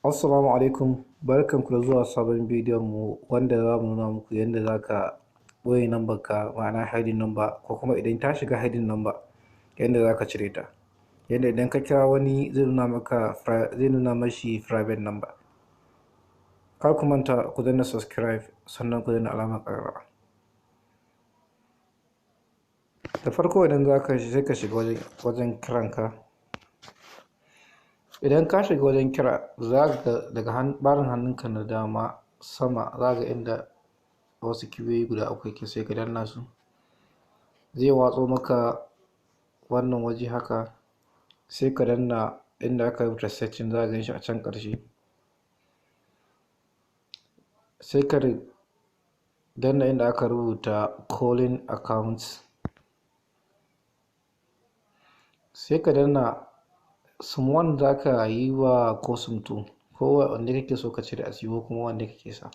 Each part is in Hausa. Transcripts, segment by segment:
Assalamu alaikum, barkanku da zuwa sabon bidiyon mu wanda za mu nuna muku yadda za ka ɓoye number ka, ma'ana hiding number, ko kuma idan ta shiga hiding number yadda za ka cire ta. Yadda idan ka kira wani zai nuna maka, zai nuna mashi private number. Kar ku manta ku danna subscribe, sannan ku danna alamar ƙararrawa. Da farko idan za ka sai ka shiga wajen kiranka. Idan ka shiga wajen kira, za ka ga daga ɓarin hannunka na dama sama, za ka ga inda wasu kibiyoyi guda uku yake, sai ka danna su. Zai watso maka wannan waje haka, sai ka danna inda aka rubuta setting, za ka gan shi a can ƙarshe. Sai ka danna inda aka rubuta calling accounts. Sai ka danna SIM 1 za ka yi wa ko SIM 2, ko wanda kake so ka cire a ciki ko kuma wanda kake sa.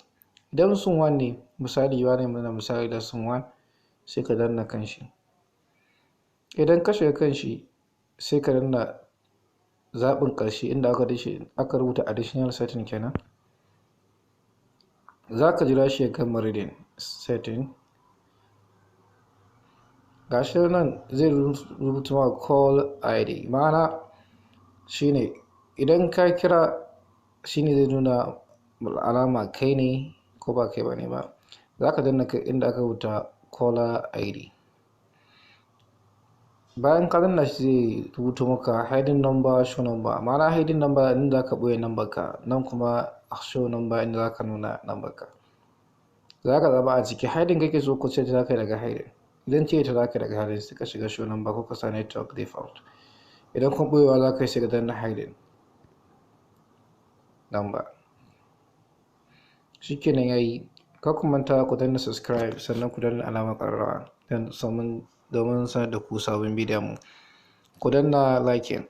Idan SIM 1 ne, misali ba ne mana misali da SIM 1, sai ka danna kan shi. Idan ka shiga kan shi, sai ka danna zaɓin ƙarshe inda aka rubuta additional setting kenan. Za ka jira shi ya gama reading setting. Ga shi nan zai rubuta maka call ID, ma'ana shine idan ka kira shine zai nuna alama kai ne ko ba kai ba ne ba. Za ka danna inda aka rubuta caller ID. Bayan ka danna shi, zai rubuto maka hiding number, show number. Ma'ana hiding number inda za ka ɓoye number ka, nan kuma show number inda za ka nuna number ka. Za ka zaɓa a ciki hiding kake so ko cire ta za ka yi daga hiding. Idan cire ta za ka yi daga hiding, sai ka shiga show number ko ka sa network default. Idan kuma ɓoyewa za ka yi, sai ka danna hiding number. Shikenan yayi. Kar ku manta ku danna subscribe, sannan ku danna alamar ƙararrawa domin sanar da ku sabon bidiyon mu. Ku danna liking.